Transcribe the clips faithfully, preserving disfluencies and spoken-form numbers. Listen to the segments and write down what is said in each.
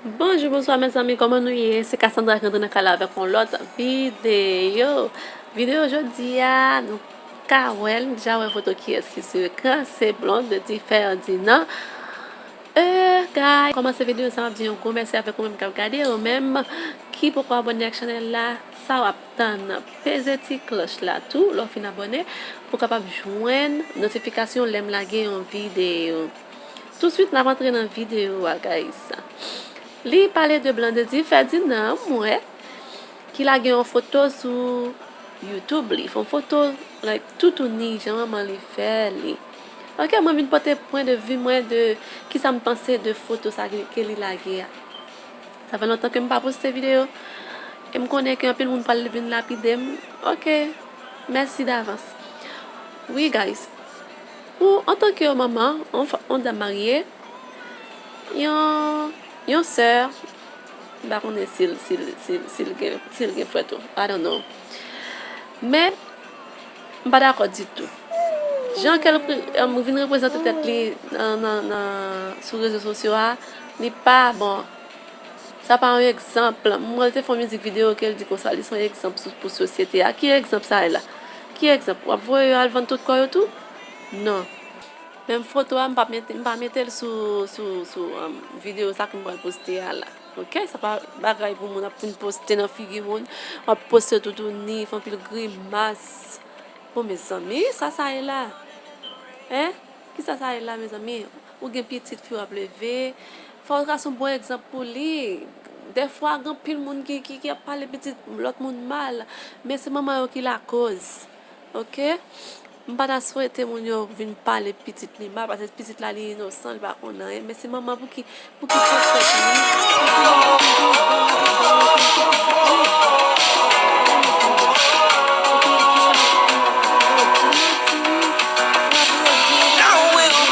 Bonjou, bonswa mezanmi, kòman nou ye? Se Cassandra ki rantre nan kay la avèk yon lòt videyo. Videyo jodi a, nou ka wè l, m deja wè foto kiyès ki sou ekran, se Blondedy Ferdinand. Euh, guys, kòmanse videyo sa, m ap di yon gwo mèsi avèk ou menm k ap gade, ou menm ki poko abòne ak chanèl la, sa w ap tann, peze ti klòch la tou, lè w fin abòne, pou w kapab jwenn notifikasyon lè m lage yon videyo. Touswit, n ap antre nan videyo a, guys. Li pale de Blondedy Ferdinand, m wè, ki lage yon foto sou YouTube li. Fè yon foto, like, toutouni, jan manman li fè li. Ok, mwen vin pote pwen de vi mwen de kisa m panse de foto sa ke, ke li lage a. Sa fè lontan ke m pa poste videyo. E m konnen ke anpil moun pral vin lapide m. Ok, mèsi davans. Wi, guys. Pou, antanke yon manman, yon fa-, yon dam marye, yon, yon sè, m pa konnen si l, si l, si l, si l gen, si l gen frè tou. I don't know. Men, m pa dakò ditou. Jan ke l pre-, em, vin reprezante tèt li nan, nan, nan, sou rezo sosyo a, li pa bon. Sa pa yon egzanp. M wè l te fè yon mizik videyo ke l di konsa, li se yon egzanp sou, pou sosyete a. Ki egzanp sa ye la? Ki egzanp? W ap voye yo al vann tout kò yo tou? Non. Menm foto a, m p ap mete, m pa mete l sou, sou, sou, em, videyo sa ke m pral poste a la. Ok? Sa pa bagay pou moun ap vin poste nan figi moun, w ap poste toutouni, fè anpil grimas. Bon, mezanmi, sa sa ye la? Hein? Kisa sa ye la, mezanmi? Ou gen pitit fi w ap leve, fò w trase yon bon egzanp pou li. Dèfwa, gen anpil moun ki, ki, ki ap pale pitit lòt moun mal, men se manman yo ki lakoz. Ok? M pa ta swete moun yo vin pale pitit li mal, paske pitit la li inosan, li pa konn anyen, men se manman pou ki, pou ki pran tèt li, pou ki manman pou ki dan lavi dan yo pou se pitit li. Wi, mezanmi. Epi tou fanatik li yo ap aplodi, mèsi wi. Yo aplodi, yo aplodi. Si, si yo mete w ta rive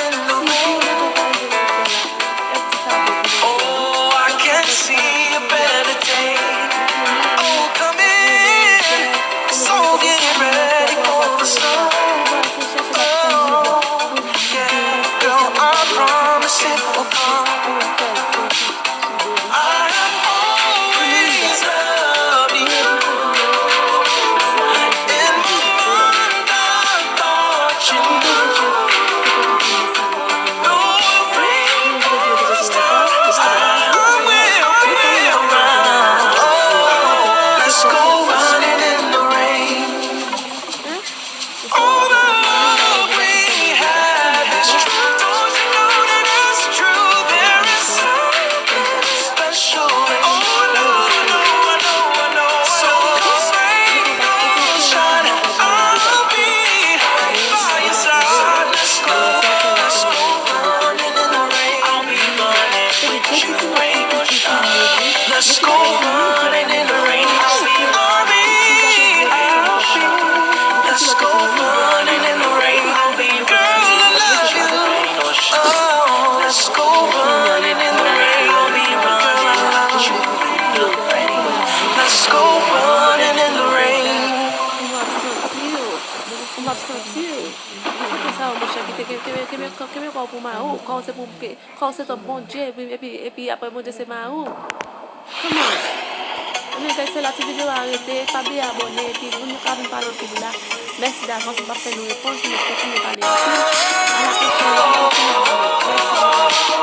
nan zòn la, y ap di sa bon pou manzè wi. Oh, I can see a better day. Oh, coming. So get ready for the sun. Oh, yeah, girl, I promise it will come. I have always loved you. And I thought you knew. Let's go running in the rain. Over the way, yeah, it's true. Don't you know that it's true? There is something special. Oh, I know, I know, I know, I know. So go rain, go shine, I'll be by your side. Let's go, let's go running in the rain. I'll be running with you, rain or shine. Let's go running in the rain. I'll be running, I'll be. Let's go running in the rain. I'll be, girl, I love you. Oh, let's go running in the rain. I'll be running, girl, I love you. Let's go running in the rain. Kòman w ap santi w? Kòman w ap santi w? Li foto sa yo, monchè, kite, kenbe, kenbe, kenbe, kenbe kò w pou mari w. Kò w se pou, kò w se tanp Bondye, epi, epi, epi apre Bondye se mari w. Come on. Ebyen, guys, se la ti videyo a rete. Pa bliye abòne, epi moun yo ka vin pale anpil la. Mèsi davans, m p ap fè nou repons, m ap kontinye pale anpil. A la pwochèn, epi kontinye abòne. Mèsi.